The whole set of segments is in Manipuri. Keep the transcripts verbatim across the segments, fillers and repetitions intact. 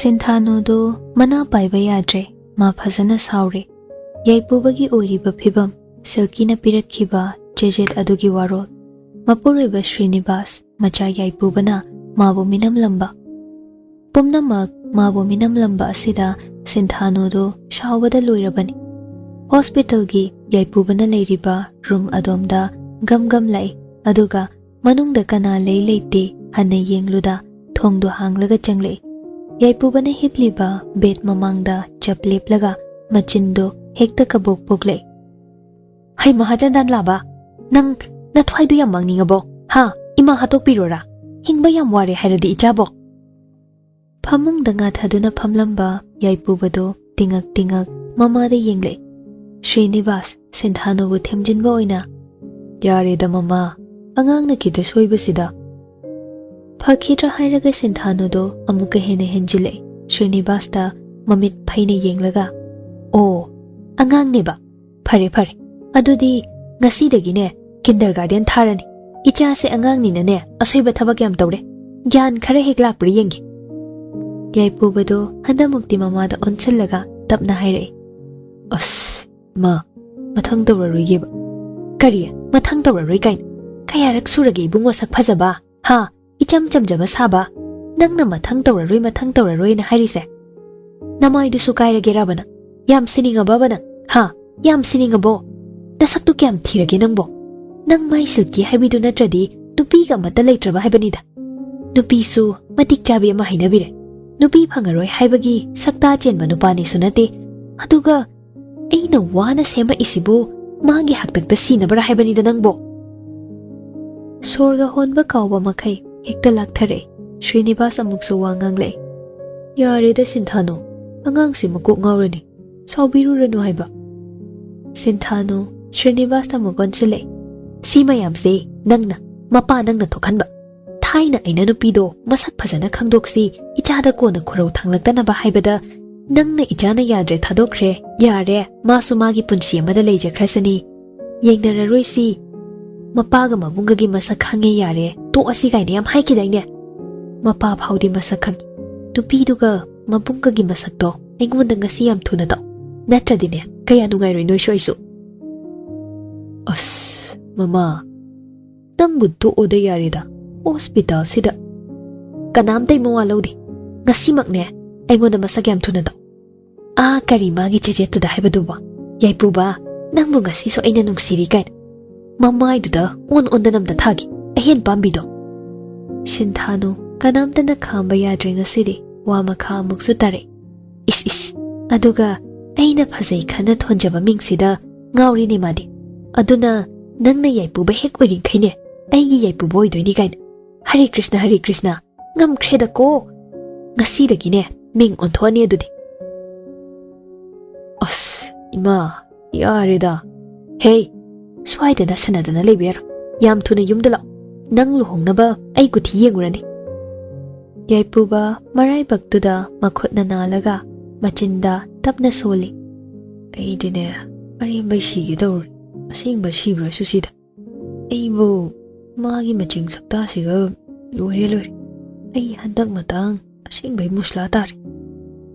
ꯁꯤꯟꯊꯥꯅꯨꯗꯣ ꯃꯅꯥ ꯄꯥꯏꯕ ꯌꯥꯗ꯭ꯔꯦ꯫ ꯃꯥ ꯐꯖꯅ ꯁꯥꯎꯔꯦ꯫ ꯌꯥꯏꯄꯨꯕꯒꯤ ꯑꯣꯏꯔꯤꯕ ꯐꯤꯕꯝ, ꯁꯤꯜꯀꯤꯅ ꯄꯤꯔꯛꯈꯤꯕ ꯆꯦꯖꯦꯠ ꯑꯗꯨꯒꯤ ꯋꯥꯔꯣꯜ, ꯃꯄꯨꯔꯣꯏꯕ ꯁ꯭ꯔꯤꯅꯤꯕꯥꯁ, ꯃꯆꯥ ꯌꯥꯏꯄꯨꯕꯅ ꯃꯥꯕꯨ ꯃꯤꯅꯝꯂꯝꯕ, ꯄꯨꯝꯅꯃꯛ ꯃꯥꯕꯨ ꯃꯤꯅꯝꯂꯝꯕ ꯑꯁꯤꯗ ꯁꯤꯟꯊꯥꯅꯨꯗꯨ ꯁꯥꯎꯕꯗ ꯂꯣꯏꯔꯕꯅꯤ꯫ ꯍꯣꯁꯄꯤꯇꯥꯜꯒꯤ ꯌꯥꯏꯄꯨꯕꯅ ꯂꯩꯔꯤꯕ ꯔꯨꯝ ꯑꯗꯣꯝꯗ ꯒꯝ ꯒꯝ ꯂꯥꯛꯏ, ꯑꯗꯨꯒ ꯃꯅꯨꯡꯗ ꯀꯅꯥ ꯂꯩ ꯂꯩꯇꯦ ꯍꯟꯅ ꯌꯦꯡꯂꯨꯗ ꯊꯣꯡꯗꯨ ꯍꯥꯡꯂꯒ ꯆꯪꯂꯛꯏ꯫ ꯌꯥꯏꯄꯨꯕꯅ ꯍꯤꯞꯂꯤꯕ ꯕꯦꯗ ꯃꯃꯥꯡꯗ ꯆꯞ ꯂꯦꯞꯂꯒ ꯃꯆꯤꯟꯗꯨ ꯍꯦꯛꯇ ꯀꯕꯣꯛ ꯄꯣꯛꯂꯛꯏ꯫ "ꯍꯩ ꯃꯍꯥꯆꯟꯗꯥꯟ ꯂꯥꯕ, ꯅꯪ ꯅꯊ꯭ꯋꯥꯏꯗꯨ ꯌꯥꯝ ꯃꯥꯡꯅꯤꯡꯉꯕꯣ? ꯍꯥ? ꯏꯃꯥ ꯍꯥꯠꯇꯣꯛꯄꯤꯔꯣꯔꯥ? ꯍꯤꯡꯕ ꯌꯥꯝ ꯋꯥꯔꯦ ꯍꯥꯏꯔꯗꯤ ꯏꯆꯥꯕꯣ?" ꯐꯃꯨꯡꯗ ꯉꯥꯊꯗꯨꯅ ꯐꯝꯂꯝꯕ ꯌꯥꯏꯄꯨꯕꯗꯨ ꯇꯤꯉꯛ ꯇꯤꯉꯛ ꯃꯃꯥꯗ ꯌꯦꯡꯂꯛꯏ꯫ ꯁ꯭ꯔꯤꯅꯤꯕꯥꯁ ꯁꯤꯟꯊꯥꯅꯨꯕꯨ ꯊꯦꯝꯖꯤꯟꯕ ꯑꯣꯏꯅ, "ꯌꯥꯔꯦꯗ ꯃꯃꯥ, ꯑꯉꯥꯡꯅ ꯈꯤꯇ ꯁꯣꯏꯕꯁꯤꯗ꯫" ꯐꯈꯤꯗ꯭ꯔꯥ ꯍꯥꯏꯔꯒ ꯁꯤꯟꯊꯥꯅꯨꯗꯣ ꯑꯃꯨꯛꯀ ꯍꯦꯟꯅ ꯍꯦꯟꯖꯤꯜꯂꯛꯏ꯫ ꯁ꯭ꯔꯤꯅꯤꯕꯥꯁꯇ ꯃꯃꯤꯠ ꯐꯩꯅ ꯌꯦꯡꯂꯒ, "ꯑꯣ, ꯑꯉꯥꯡꯅꯦꯕ꯫ ꯐꯔꯦ, ꯐꯔꯦ꯫ ꯑꯗꯨꯗꯤ ꯉꯁꯤꯗꯒꯤꯅꯦ ꯀꯤꯟꯗꯔ ꯒꯥꯔꯗꯦꯟ ꯊꯥꯔꯅꯤ꯫ ꯏꯆꯥꯁꯦ ꯑꯉꯥꯡꯅꯤꯅꯅꯦ ꯑꯁꯣꯏꯕ ꯊꯕꯛ ꯌꯥꯝ ꯇꯧꯔꯦ꯫ ꯒ꯭ꯌꯥꯟ ꯈꯔ ꯍꯦꯛ ꯂꯥꯛꯄ꯭ꯔꯥ ꯌꯦꯡꯒꯦ꯫" ꯌꯥꯏꯄꯨꯕꯗꯣ ꯍꯟꯗꯛꯃꯨꯛꯇꯤ ꯃꯃꯥꯗ ꯑꯣꯟꯁꯤꯜꯂꯒ ꯇꯞꯅ ꯍꯥꯏꯔꯛꯏ, "ꯑꯁ, ꯃꯥ, ꯃꯊꯪ ꯇꯧꯔꯔꯣꯏꯒꯦꯕ꯫" "ꯀꯔꯤ? ꯃꯊꯪ ꯇꯧꯔꯔꯣꯏ ꯀꯥꯏꯅ? ꯀꯌꯥꯔꯛ ꯁꯨꯔꯒꯦ ꯏꯕꯨꯡꯉꯣ ꯁꯛ ꯐꯖꯕ? ꯍꯥ? ꯏꯆꯝ ꯆꯝꯖꯕ ꯁꯥꯕ? ꯅꯪꯅ ꯃꯊꯪ ꯇꯧꯔꯔꯣꯏ, ꯃꯊꯪ ꯇꯧꯔꯔꯣꯏꯅ ꯍꯥꯏꯔꯤꯁꯦ? ꯅꯃꯥꯏꯗꯨꯁꯨ ꯀꯥꯏꯔꯒꯦꯔꯕ ꯅꯪ? ꯌꯥꯝ ꯁꯤꯅꯤꯡꯉꯕꯕ ꯅꯪ? ꯍꯥ? ꯌꯥꯝ ꯁꯤꯅꯤꯡꯉꯕꯣ? ꯅꯁꯛꯇꯨ ꯀꯌꯥꯝ ꯊꯤꯔꯒꯦ ꯅꯪꯕꯣ? ꯅꯪ ꯃꯥꯏ ꯁꯤꯜꯀꯤ ꯍꯥꯏꯕꯤꯗꯨ ꯅꯠꯇ꯭ꯔꯗꯤ ꯅꯨꯄꯤꯒ ꯑꯃꯠꯇ ꯂꯩꯇ꯭ꯔꯕ ꯍꯥꯏꯕꯅꯤꯗ꯫ ꯅꯨꯄꯤꯁꯨ ꯃꯇꯤꯛ ꯆꯥꯕꯤ ꯑꯃ ꯍꯥꯏꯅꯕꯤꯔꯦ꯫ ꯅꯨꯄꯤ ꯐꯪꯉꯔꯣꯏ ꯍꯥꯏꯕꯒꯤ ꯁꯛꯇꯥ ꯆꯦꯟꯕ ꯅꯨꯄꯥꯅꯤꯁꯨ ꯅꯠꯇꯦ꯫ ꯑꯗꯨꯒ ꯑꯩꯅ ꯋꯥꯅ ꯁꯦꯝꯃꯛꯏꯁꯤꯕꯨ ꯃꯥꯒꯤ ꯍꯥꯛꯇꯛꯇ ꯁꯤꯅꯕꯔꯥ ꯍꯥꯏꯕꯅꯤꯗ ꯅꯪꯕꯣ?" ꯁꯣꯔꯒ ꯍꯣꯟꯕ ꯀꯥꯎꯕ ꯃꯈꯩ ꯍꯦꯛꯇ ꯂꯥꯛꯊꯔꯛꯏ꯫ ꯁ꯭ꯔꯤꯅꯤꯕꯥꯁ ꯑꯃꯨꯛꯁꯨ ꯋꯥ ꯉꯥꯡꯂꯛꯏ, "ꯌꯥꯔꯦꯗ ꯁꯤꯟꯊꯥꯅꯨ, ꯑꯉꯥꯡꯁꯤ ꯃꯀꯣꯛ ꯉꯥꯎꯔꯅꯤ, ꯁꯥꯎꯕꯤꯔꯨꯔꯅꯨ ꯍꯥꯏꯕ꯫" ꯁꯤꯟꯊꯥꯅꯨ ꯁ꯭ꯔꯤꯅꯤꯕꯥꯁꯇ ꯑꯃꯨꯛ ꯑꯣꯟꯁꯤꯜꯂꯛꯏ, "ꯁꯤ ꯃꯌꯥꯝꯁꯦ ꯅꯪꯅ, ꯃꯄꯥ ꯅꯪꯅ ꯊꯣꯛꯍꯟꯕ꯫ ꯊꯥꯏꯅ ꯑꯩꯅ ꯅꯨꯄꯤꯗꯣ ꯃꯁꯛ ꯐꯖꯅ ꯈꯪꯗꯣꯛꯁꯤ, ꯏꯆꯥꯗ ꯀꯣꯟꯅ ꯈꯨꯔꯧ ꯊꯥꯡꯂꯛꯇꯅꯕ ꯍꯥꯏꯕꯗ ꯅꯪꯅ ꯏꯆꯥꯅ ꯌꯥꯗ꯭ꯔꯦ ꯊꯥꯗꯣꯛꯈ꯭ꯔꯦ, ꯌꯥꯔꯦ, ꯃꯥꯁꯨ ꯃꯥꯒꯤ ꯄꯨꯟꯁꯤ ꯑꯃꯗ ꯂꯩꯖꯈ꯭ꯔꯁꯅꯤ, ꯌꯦꯡꯅꯔꯔꯣꯏꯁꯤ, ꯃꯄꯥꯒ ꯃꯕꯨꯡꯒꯒꯤ ꯃꯁꯛ ꯈꯪꯉꯦ, ꯌꯥꯔꯦ, ꯇꯣꯛꯑꯁꯤ" ꯀꯥꯏꯅ ꯌꯥꯝ ꯍꯥꯏꯈꯤꯗꯥꯏꯅꯦ? ꯃꯄꯥ ꯐꯥꯎꯗꯤ ꯃꯁꯛ ꯈꯪꯉꯤ꯫ ꯅꯨꯄꯤꯗꯨꯒ ꯃꯕꯨꯡꯒꯒꯤ ꯃꯁꯛꯇꯣ ꯑꯩꯉꯣꯟꯗ ꯉꯁꯤ ꯌꯥꯝ ꯊꯨꯅ ꯇꯧ, ꯅꯠꯇ꯭ꯔꯗꯤꯅꯦ ꯀꯌꯥ ꯅꯨꯡꯉꯥꯏꯔꯣꯏ ꯅꯣꯏꯁꯨ ꯑꯩꯁꯨ꯫ ꯑꯁ ꯃꯃꯥ, ꯅꯪꯕꯨ ꯇꯣꯛꯑꯣꯗ ꯌꯥꯔꯦꯗ꯫ ꯍꯣꯁꯄꯤꯇꯥꯜꯁꯤꯗ ꯀꯅꯥꯝꯇꯩ ꯃꯋꯥ ꯂꯧꯗꯦ꯫ ꯉꯁꯤꯃꯛꯅꯦ ꯑꯩꯉꯣꯟꯗ ꯃꯁꯛ ꯌꯥꯝ ꯊꯨꯅ ꯇꯧ꯫ ꯑꯥ ꯀꯔꯤ ꯃꯥꯒꯤ ꯆꯦꯆꯦꯠꯇꯨꯗ ꯍꯥꯏꯕꯗꯨꯕꯣ? ꯌꯥꯏꯄꯨꯕ, ꯅꯪꯕꯨ ꯉꯁꯤꯁꯨ ꯑꯩꯅ ꯅꯨꯡꯁꯤꯔꯤ ꯀꯥꯏꯅ꯫ ꯃꯃꯥꯏꯗꯨꯗ ꯑꯣꯟ ꯑꯣꯟꯗꯅ ꯑꯝꯇ ꯊꯥꯒꯦ ꯑꯍꯦꯟ ꯄꯥꯝꯕꯤꯗꯣ꯫ ꯁꯤꯟꯊꯥꯅꯨ, ꯀꯅꯥꯝꯇꯅ ꯈꯥꯝꯕ ꯌꯥꯗ꯭ꯔꯦ ꯉꯁꯤꯗꯤ꯫ ꯋꯥ ꯃꯈꯥ ꯑꯃꯨꯛꯁꯨ ꯇꯥꯔꯛꯏ꯫ ꯏꯁ ꯏꯁ, ꯑꯗꯨꯒ ꯑꯩꯅ ꯐꯖꯩ ꯈꯟꯅ ꯊꯣꯟꯖꯕ ꯃꯤꯡꯁꯤꯗ ꯉꯥꯎꯔꯤꯅꯦ ꯃꯥꯗꯤ꯫ ꯑꯗꯨꯅ ꯅꯪꯅ ꯌꯥꯏꯄꯨꯕ ꯍꯦꯛ ꯑꯣꯏꯔꯤꯡꯈꯩꯅꯦ ꯑꯩꯒꯤ ꯌꯥꯏꯄꯨꯕ ꯑꯣꯏꯗꯣꯏꯅꯤ ꯀꯥꯏꯅ꯫ ꯍꯔꯦ ꯀ꯭ꯔꯤꯁꯅ, ꯍꯔꯦ ꯀ꯭ꯔꯤꯁꯅ, ꯉꯝꯈ꯭ꯔꯦꯗꯀꯣ꯫ ꯉꯁꯤꯗꯒꯤꯅꯦ ꯃꯤꯡ ꯑꯣꯟꯊꯣꯛꯑꯅꯤ ꯑꯗꯨꯗꯤ꯫ ꯑꯁ ꯏꯃꯥ, ꯌꯥꯔꯦꯗ꯫ ꯍꯦ, ꯁ꯭ꯋꯥꯏꯗ ꯅꯁꯟꯅꯗꯅ ꯂꯩꯕ ꯌꯥꯔꯣꯏ꯫ ꯌꯥꯝ ꯊꯨꯅ ꯌꯨꯝꯗ ꯂꯥꯛꯑꯣ꯫ ꯅꯪ ꯂꯨꯍꯣꯡꯅꯕ ꯑꯩ ꯀꯨꯊꯤ ꯌꯦꯡꯉꯨꯔꯅꯤ꯫ ꯌꯥꯏꯄꯨꯕ ꯃꯔꯥꯏꯕꯛꯇꯨꯗ ꯃꯈꯨꯠꯅ ꯅꯥꯜꯂꯒ ꯃꯆꯤꯟꯗ ꯇꯞꯅ ꯁꯣꯜꯂꯤ꯫ ꯑꯩꯗꯤꯅꯦ ꯑꯔꯦꯝꯕꯩ ꯁꯤꯒꯦ ꯇꯧꯔꯦ꯫ ꯑꯁꯦꯡꯕ ꯁꯤꯕ꯭ꯔꯁꯨ ꯁꯤꯗ꯫ ꯑꯩꯕꯨ ꯃꯥꯒꯤ ꯃꯆꯤꯡ ꯁꯛꯇꯥꯁꯤꯒ ꯂꯣꯏꯔꯦ ꯂꯣꯏꯔꯦ꯫ ꯑꯩ ꯍꯟꯗꯛ ꯃꯇꯥꯡ ꯑꯁꯦꯡꯕꯩ ꯃꯨꯁꯂꯥ ꯇꯥꯔꯦ꯫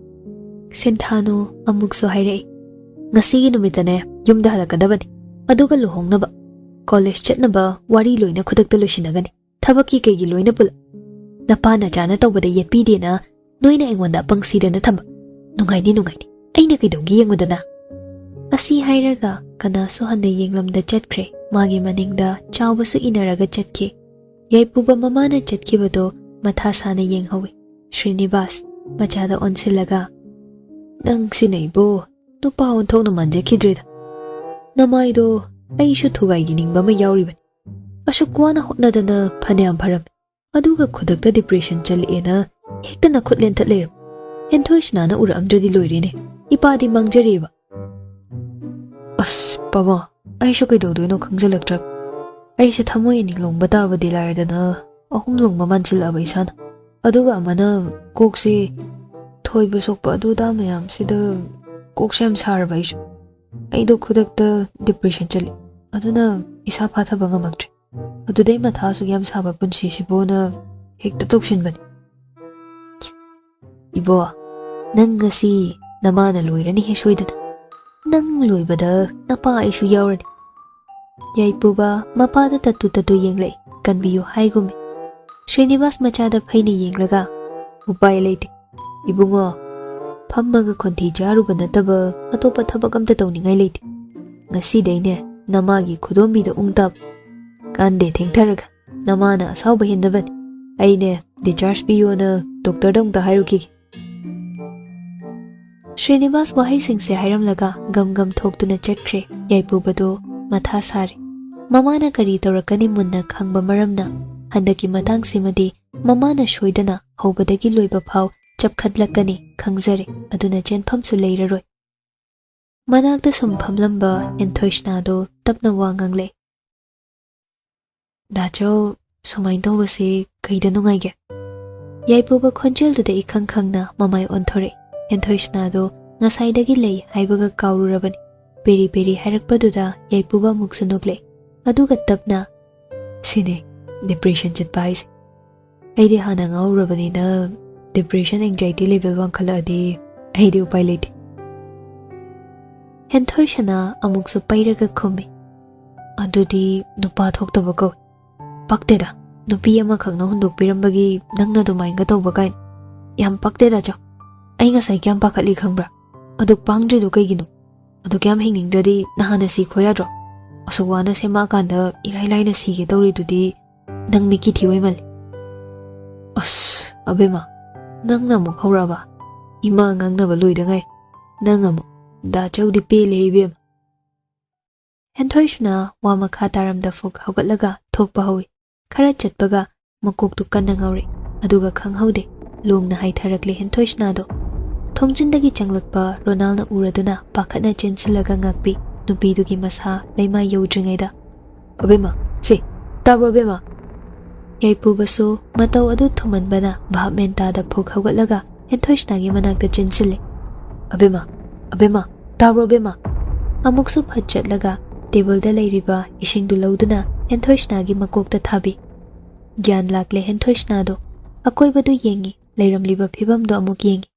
ꯁꯤꯟꯊꯥꯅꯨ ꯑꯃꯨꯛꯁꯨ ꯍꯥꯏꯔꯛꯏ꯫ ꯉꯁꯤꯒꯤ ꯅꯨꯃꯤꯠꯇꯅꯦ ꯌꯨꯝꯗ ꯍꯜꯂꯛꯀꯗꯕꯅꯤ꯫ ꯑꯗꯨꯒ ꯂꯨꯍꯣꯡꯅꯕ, ꯀꯣꯂꯦꯖ ꯆꯠꯅꯕ ꯋꯥꯔꯤ ꯂꯣꯏꯅ ꯈꯨꯗꯛꯇ ꯂꯣꯏꯁꯤꯟꯅꯒꯅꯤ꯫ ꯊꯕꯛꯀꯤ ꯀꯩꯒꯤ ꯂꯣꯏꯅ ꯄꯨꯂꯞ꯫ ꯅꯄꯥ ꯅꯆꯥꯅ ꯇꯧꯕꯗ ꯌꯦꯠꯄꯤꯗꯦꯅ ꯅꯣꯏꯅ ꯑꯩꯉꯣꯟꯗ ꯑꯄꯪ ꯁꯤꯗꯅ ꯊꯝꯕ꯫ ꯅꯨꯡꯉꯥꯏꯅꯤ, ꯅꯨꯡꯉꯥꯏꯅꯤ꯫ ꯑꯩꯅ ꯀꯩꯗꯧꯒꯦ ꯌꯦꯡꯉꯨꯗꯅ꯫ ꯑꯁꯤ ꯍꯥꯏꯔꯒ ꯀꯅꯥꯁꯨ ꯍꯟꯅ ꯌꯦꯡꯂꯝꯗ ꯆꯠꯈ꯭ꯔꯦ꯫ ꯃꯥꯒꯤ ꯃꯅꯤꯡꯗ ꯆꯥꯎꯕꯁꯨ ꯏꯟꯅꯔꯒ ꯆꯠꯈꯤ꯫ ꯌꯥꯏꯄꯨꯕ ꯃꯃꯥꯅ ꯆꯠꯈꯤꯕꯗꯣ ꯃꯊꯥ ꯁꯥꯅ ꯌꯦꯡꯍꯧꯏ꯫ ꯁ꯭ꯔꯤꯅꯤꯕꯥꯁ ꯃꯆꯥꯗ ꯑꯣꯟꯁꯤꯜꯂꯒ, "ꯅꯪ ꯁꯤꯅ ꯏꯕꯣ, ꯅꯨꯄꯥ ꯑꯣꯟꯊꯣꯛꯅ ꯃꯥꯟꯖꯈꯤꯗ꯭ꯔꯦꯗ꯫ ꯅꯃꯥꯏꯗꯣ ꯑꯩꯁꯨ ꯊꯨꯒꯥꯏꯈꯤꯅꯤꯡꯕ ꯑꯃ ꯌꯥꯎꯔꯤꯕꯅꯤ꯫ ꯑꯁꯨꯛ ꯋꯥꯅ ꯍꯣꯠꯅꯗꯅ ꯐꯅꯌꯥꯝ ꯐꯔꯝꯃꯤ꯫ ꯑꯗꯨꯒ ꯈꯨꯗꯛꯇ ꯗꯤꯄ꯭ꯔꯦꯁꯟ ꯆꯠꯂꯛꯑꯦꯅ ꯍꯦꯛꯇ ꯅꯈꯨꯠ ꯂꯦꯟꯊꯠ ꯂꯩꯔꯝꯃꯤ꯫ ꯍꯦꯟꯊꯣꯏ ꯁꯤꯅꯥꯅ ꯎꯔꯛꯑꯝꯗ꯭ꯔꯗꯤ ꯂꯣꯏꯔꯦꯅꯦ꯫ ꯏꯄꯥꯗꯤ ꯃꯥꯡꯖꯔꯦꯕ꯫" ꯑꯁ ꯄꯥꯕ, ꯑꯩꯁꯨ ꯀꯩꯗꯧꯗꯣꯏꯅꯣ ꯈꯪꯖꯤꯜꯂꯛꯇ꯭ꯔꯕ꯫ ꯑꯩꯁꯦ ꯊꯃꯣꯏ ꯑꯅꯤ ꯂꯣꯡꯕ ꯇꯥꯕꯗꯤ ꯂꯥꯏꯔꯗꯅ ꯑꯍꯨꯝ ꯂꯣꯡꯕ ꯃꯥꯟꯁꯤꯜꯂꯛꯑꯕ ꯏꯁꯥꯅ꯫ ꯑꯗꯨꯒ ꯑꯃꯅ ꯀꯣꯛꯁꯦ ꯊꯣꯏꯕ ꯁꯣꯛꯄ ꯑꯗꯨꯗ ꯃꯌꯥꯝꯁꯤꯗ ꯀꯣꯛꯁꯦ ꯌꯥꯝ ꯁꯥꯔꯕ ꯑꯩꯁꯨ꯫ ꯑꯩꯗꯣ ꯈꯨꯗꯛꯇ ꯗꯤꯄ꯭ꯔꯦꯁꯟ ꯆꯠꯂꯤ꯫ ꯑꯗꯨꯅ ꯏꯁꯥ ꯐꯥꯊꯕ ꯉꯝꯃꯛꯇ꯭ꯔꯦ꯫ ꯑꯗꯨꯗꯩ ꯃꯊꯥ ꯑꯁꯨꯛ ꯌꯥꯝ ꯁꯥꯕ ꯄꯨꯟꯁꯤꯁꯤꯕꯨꯅ ꯍꯦꯛꯇ ꯇꯧꯁꯤꯟꯕꯅꯤ꯫ ꯏꯕꯣ, "ꯅꯪ ꯉꯁꯤ ꯅꯃꯥꯅ ꯂꯣꯏꯔꯅꯤꯍꯦ ꯁꯣꯏꯗꯅ꯫ ꯅꯪ ꯂꯣꯏꯕꯗ ꯅꯄꯥ ꯑꯩꯁꯨ ꯌꯥꯎꯔꯅꯤ"꯫ ꯌꯥꯏꯄꯨꯕ ꯃꯄꯥꯗ ꯇꯠꯇꯨ ꯇꯠꯇꯨ ꯌꯦꯡꯂꯛꯏ, ꯀꯟꯕꯤꯌꯨ ꯍꯥꯏꯒꯨꯝꯃꯤ꯫ ꯁ꯭ꯔꯤꯅꯤꯕꯥꯁ ꯃꯆꯥꯗ ꯐꯩꯅ ꯌꯦꯡꯂꯒ, "ꯎꯄꯥꯏ ꯂꯩꯇꯦ ꯏꯕꯨꯡꯉꯣ, ꯐꯝꯃꯒ ꯈꯣꯟꯊꯤ ꯆꯥꯔꯨꯕ ꯅꯠꯇꯕ ꯑꯇꯣꯞꯄ ꯊꯕꯛ ꯑꯝꯇ ꯇꯧꯅꯤꯡꯉꯥꯏ ꯂꯩꯇꯦ꯫ ꯉꯁꯤꯗꯩꯅꯦ ꯅꯃꯥꯒꯤ ꯈꯨꯗꯣꯝꯕꯤꯗ ꯎꯪ ꯇꯥꯕ꯫ ꯀꯥꯟꯗꯦ ꯊꯦꯡꯊꯔꯒ, ꯅꯃꯥꯅ ꯑꯁꯥꯎꯕ ꯍꯦꯟꯗꯕꯅꯤ꯫ ꯑꯩꯅꯦ ꯗꯤꯆꯥꯔꯖ ꯄꯤꯌꯣꯅ ꯗꯣꯛꯇꯔꯗ ꯑꯃꯨꯛꯇ ꯍꯥꯏꯔꯨꯈꯤꯒꯦ"꯫ ꯁ꯭ꯔꯤꯅꯤꯕꯥꯁ ꯋꯥꯍꯩꯁꯤꯡꯁꯦ ꯍꯥꯏꯔꯝꯂꯒ ꯒꯝ ꯒꯝ ꯊꯣꯛꯇꯨꯅ ꯆꯠꯈ꯭ꯔꯦ꯫ ꯌꯥꯏꯄꯨꯕꯗꯣ ꯃꯊꯥ ꯁꯥꯔꯦ꯫ ꯃꯃꯥꯅ ꯀꯔꯤ ꯇꯧꯔꯛꯀꯅꯤ ꯃꯨꯟꯅ ꯈꯪꯕ ꯃꯔꯝꯅ ꯍꯟꯗꯛꯀꯤ ꯃꯇꯥꯡꯁꯤꯃꯗꯤ ꯃꯃꯥꯅ ꯁꯣꯏꯗꯅ ꯍꯧꯕꯗꯒꯤ ꯂꯣꯏꯕ ꯐꯥꯎ ꯆꯞꯈꯠꯂꯛꯀꯅꯤ ꯈꯪꯖꯔꯦ꯫ ꯑꯗꯨꯅ ꯆꯦꯟꯐꯝꯁꯨ ꯂꯩꯔꯔꯣꯏ꯫ ꯃꯅꯥꯛꯇ ꯁꯨꯝ ꯐꯝꯂꯝꯕ ꯍꯦꯟꯊꯣꯏꯁꯅꯥꯗꯣ ꯇꯞꯅ ꯋꯥ ꯉꯥꯡꯂꯛꯑꯦ꯫ "ꯗꯥꯆꯧ, ꯁꯨꯃꯥꯏꯅ ꯇꯧꯕꯁꯦ ꯀꯩꯗ ꯅꯨꯡꯉꯥꯏꯒꯦ?" ꯌꯥꯏꯄꯨꯕ ꯈꯣꯟꯖꯦꯜꯗꯨꯗ ꯏꯈꯪ ꯈꯪꯅ ꯃꯃꯥꯏ ꯑꯣꯟꯊꯣꯔꯛꯏ꯫ ꯍꯦꯟꯊꯣꯏꯁꯅꯥꯗꯣ ꯉꯁꯥꯏꯗꯒꯤ ꯂꯩ ꯍꯥꯏꯕꯒ ꯀꯥꯎꯔꯨꯔꯕꯅꯤ꯫ ꯄꯦꯔꯤ ꯄꯦꯔꯤ ꯍꯥꯏꯔꯛꯄꯗꯨꯗ ꯌꯥꯏꯄꯨꯕ ꯑꯃꯨꯛꯁꯨ ꯅꯣꯛꯂꯛꯏ꯫ ꯑꯗꯨꯒ ꯇꯞꯅ, "ꯁꯤꯅꯦ ꯗꯤꯄ꯭ꯔꯦꯁꯟ ꯆꯠꯄ ꯍꯥꯏꯁꯦ꯫ ꯑꯩꯗꯤ ꯍꯥꯟꯅ ꯉꯥꯎꯔꯨꯔꯕꯅꯤꯅ ꯗꯤꯄ꯭ꯔꯦꯁꯟ ꯑꯦꯡꯖꯥꯏꯇꯤ ꯂꯦꯚꯦꯜ ꯋꯥꯡꯈꯠꯂꯛꯑꯗꯤ ꯑꯩꯗꯤ ꯎꯄꯥꯏ ꯂꯩꯇꯦ"꯫ ꯍꯦꯟꯊꯣꯏꯁꯅꯥ ꯑꯃꯨꯛꯁꯨ ꯄꯩꯔꯒ ꯈꯨꯝꯃꯤ, "ꯑꯗꯨꯗꯤ ꯅꯨꯄꯥ ꯊꯣꯛꯇꯕ ꯀꯧꯏ꯫ ꯄꯛꯇꯦꯗ, ꯅꯨꯄꯤ ꯑꯃꯈꯛꯅ ꯍꯨꯟꯗꯣꯛꯄꯤꯔꯝꯕꯒꯤ ꯅꯪꯅ ꯑꯗꯨꯃꯥꯏꯅꯒ ꯇꯧꯕ ꯀꯥꯏꯅ꯫ ꯌꯥꯝ ꯄꯛꯇꯦꯗ, ꯆꯣ꯫ ꯑꯩ ꯉꯁꯥꯏ ꯀꯌꯥꯝ ꯄꯥꯈꯠꯂꯤ ꯈꯪꯕ꯭ꯔꯥ? ꯑꯗꯨꯛ ꯄꯥꯡꯗ꯭ꯔꯤꯗꯣ ꯀꯩꯒꯤꯅꯣ? ꯑꯗꯨꯛ ꯌꯥꯝ ꯍꯤꯡꯅꯤꯡꯗ꯭ꯔꯗꯤ ꯅꯍꯥꯟꯅ ꯁꯤꯈꯣ ꯌꯥꯗ꯭ꯔꯣ? ꯑꯁꯨꯛ ꯋꯥꯅ ꯁꯦꯝꯃꯛꯑꯀꯥꯟꯗ ꯏꯔꯥꯏ ꯂꯥꯏꯅ ꯁꯤꯒꯦ ꯇꯧꯔꯤꯗꯨꯗꯤ ꯅꯪ ꯃꯤꯠꯀꯤ ꯊꯤ ꯑꯣꯏꯃꯜꯂꯤ"꯫ ꯑꯁ, ꯑꯕꯦꯝꯃ, ꯅꯪꯅ ꯑꯃꯨꯛ ꯍꯧꯔꯛꯑꯕ? ꯏꯃꯥ ꯉꯥꯡꯅꯕ ꯂꯣꯏꯗ ꯉꯥꯏ꯫ ꯅꯪ ꯑꯃꯨꯛ, ꯗꯥ ꯆꯧꯗꯤ ꯄꯦꯜꯂꯦ ꯏꯕꯦꯝꯃ꯫ ꯍꯦꯟꯊꯣꯏꯁꯅꯥ ꯋꯥ ꯃꯈꯥ ꯇꯥꯔꯝꯗ ꯐꯨꯛ ꯍꯧꯒꯠꯂꯒ ꯊꯣꯛꯄ ꯍꯧꯏ꯫ ꯈꯔ ꯆꯠꯄꯒ ꯃꯀꯣꯛꯇꯨ ꯀꯟꯅ ꯉꯥꯎꯔꯛꯏ꯫ ꯑꯗꯨꯒ ꯈꯪꯍꯧꯗꯦ, ꯂꯣꯡꯅ ꯍꯥꯏꯊꯔꯛꯂꯦ ꯍꯦꯟꯊꯣꯏꯁꯅꯥꯗꯣ꯫ ꯊꯣꯡꯖꯤꯟꯗꯒꯤ ꯆꯪꯂꯛꯄ ꯔꯣꯅꯥꯜꯅ ꯎꯔꯗꯨꯅ ꯄꯥꯈꯠꯅ ꯆꯦꯟꯁꯤꯜꯂꯒ ꯉꯥꯛꯄꯤ, ꯅꯨꯄꯤꯗꯨꯒꯤ ꯃꯁꯥ ꯂꯩꯃꯥꯏ ꯌꯧꯗ꯭ꯔꯤꯉꯩꯗ꯫ "ꯑꯕꯦꯝꯃ, ꯁꯦ, ꯇꯥꯕ꯭ꯔꯣ ꯑꯕꯦꯝꯃ?" ꯌꯥꯏꯄꯨꯕꯁꯨ ꯃꯇꯧ ꯑꯗꯨ ꯊꯨꯃꯟꯕꯅ ꯚꯥꯞ ꯃꯦꯟ ꯇꯥꯗ ꯐꯨꯛ ꯍꯧꯒꯠꯂꯒ ꯍꯦꯟꯊꯣꯏꯁꯅꯥꯒꯤ ꯃꯅꯥꯛꯇ ꯆꯦꯟꯁꯤꯜꯂꯦ꯫ "ꯑꯕꯦꯝꯃ, ꯑꯕꯦꯝꯃ, ꯇꯥꯕ꯭ꯔꯣ ꯑꯕꯦꯝꯃ?" ꯑꯃꯨꯛꯁꯨ ꯐꯠ ꯆꯠꯂꯒ ꯇꯦꯕꯜꯗ ꯂꯩꯔꯤꯕ ꯏꯁꯤꯡꯗꯨ ꯂꯧꯗꯨꯅ ꯍꯦꯟꯊꯣꯏꯁꯅꯥꯒꯤ ꯃꯀꯣꯛꯇ ꯊꯥꯕꯤ꯫ ꯒ꯭ꯌꯥꯟ ꯂꯥꯛꯂꯦ ꯍꯦꯟꯊꯣꯏꯁꯅꯥꯗꯣ꯫ ꯑꯀꯣꯏꯕꯗꯨ ꯌꯦꯡꯉꯤ, ꯂꯩꯔꯝꯂꯤꯕ ꯐꯤꯕꯝꯗꯣ ꯑꯃꯨꯛ ꯌꯦꯡꯉꯤ꯫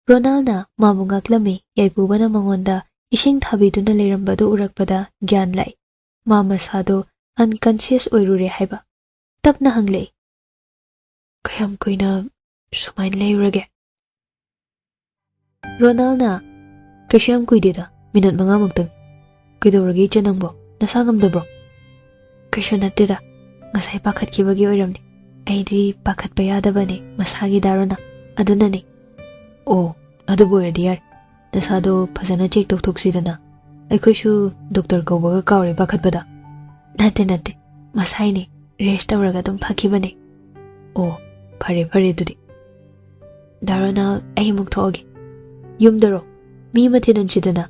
ꯔꯣꯅꯥꯜꯅ ꯃꯥꯕꯨ ꯉꯥꯛꯂꯝꯃꯤ꯫ ꯌꯥꯏꯄꯨꯕꯅ ꯃꯉꯣꯟꯗ ꯏꯁꯤꯡ ꯊꯥꯕꯤꯗꯨꯅ ꯂꯩꯔꯝꯕꯗꯨ ꯎꯔꯛꯄꯗ ꯒ꯭ꯌꯥꯟ ꯂꯥꯛꯏ꯫ ꯃꯥ ꯃꯁꯥꯗꯣ unconscious ꯑꯣꯏꯔꯨꯔꯦ ꯍꯥꯏꯕ꯫ ꯇꯞꯅ ꯍꯪꯂꯛꯏ, "ꯀꯌꯥꯝ ꯀꯨꯏꯅ ꯁꯨꯃꯥꯏꯅ ꯂꯩꯔꯨꯔꯒꯦ?" ꯔꯣꯅꯥꯜꯅ, "ꯀꯩꯁꯨ ꯌꯥꯝ ꯀꯨꯏꯗꯦꯗ, ꯃꯤꯅꯠ ꯃꯉꯥꯃꯨꯛꯇꯪ꯫ ꯀꯩꯗꯧꯔꯒꯦ ꯏꯆꯦ ꯅꯪꯕꯣ? ꯅꯁꯥ ꯉꯝꯗꯕ꯭ꯔꯣ?" "ꯀꯩꯁꯨ ꯅꯠꯇꯦꯗ, ꯉꯁꯥꯏ ꯄꯥꯈꯠꯈꯤꯕꯒꯤ ꯑꯣꯏꯔꯝꯅꯤ꯫ ꯑꯩꯗꯤ ꯄꯥꯈꯠꯄ ꯌꯥꯗꯕꯅꯦ, ꯃꯁꯥꯒꯤ ꯗꯥ ꯔꯣꯅꯥ, ꯑꯗꯨꯅꯅꯦ꯫" "ꯑꯣ, ꯑꯗꯨꯕꯨ ꯑꯣꯏꯔꯗꯤ ꯌꯥꯔꯦ꯫ ꯅꯁꯥꯗꯣ ꯐꯖꯅ ꯆꯦꯛ ꯇꯧꯊꯣꯛꯁꯤꯗꯅ꯫ ꯑꯩꯈꯣꯏꯁꯨ ꯗꯣꯛꯇꯔ ꯀꯧꯕꯒ ꯀꯥꯎꯔꯦ ꯄꯥꯈꯠꯄꯗ꯫" "ꯅꯠꯇꯦ, ꯅꯠꯇꯦ, ꯃꯁꯥꯏꯅꯦ꯫ ꯔꯦꯁ ꯇꯧꯔꯒ ꯑꯗꯨꯝ ꯐꯈꯤꯕꯅꯦ꯫" "ꯑꯣ, ꯐꯔꯦ, ꯐꯔꯦ ꯑꯗꯨꯗꯤ꯫" "ꯗꯥ ꯔꯣꯅꯥꯜ, ꯑꯩ ꯑꯃꯨꯛ ꯊꯣꯛꯑꯒꯦ꯫" "ꯌꯨꯝꯗꯔꯣ? ꯃꯤ ꯑꯃ ꯊꯤꯟꯍꯟꯁꯤꯗꯅ꯫"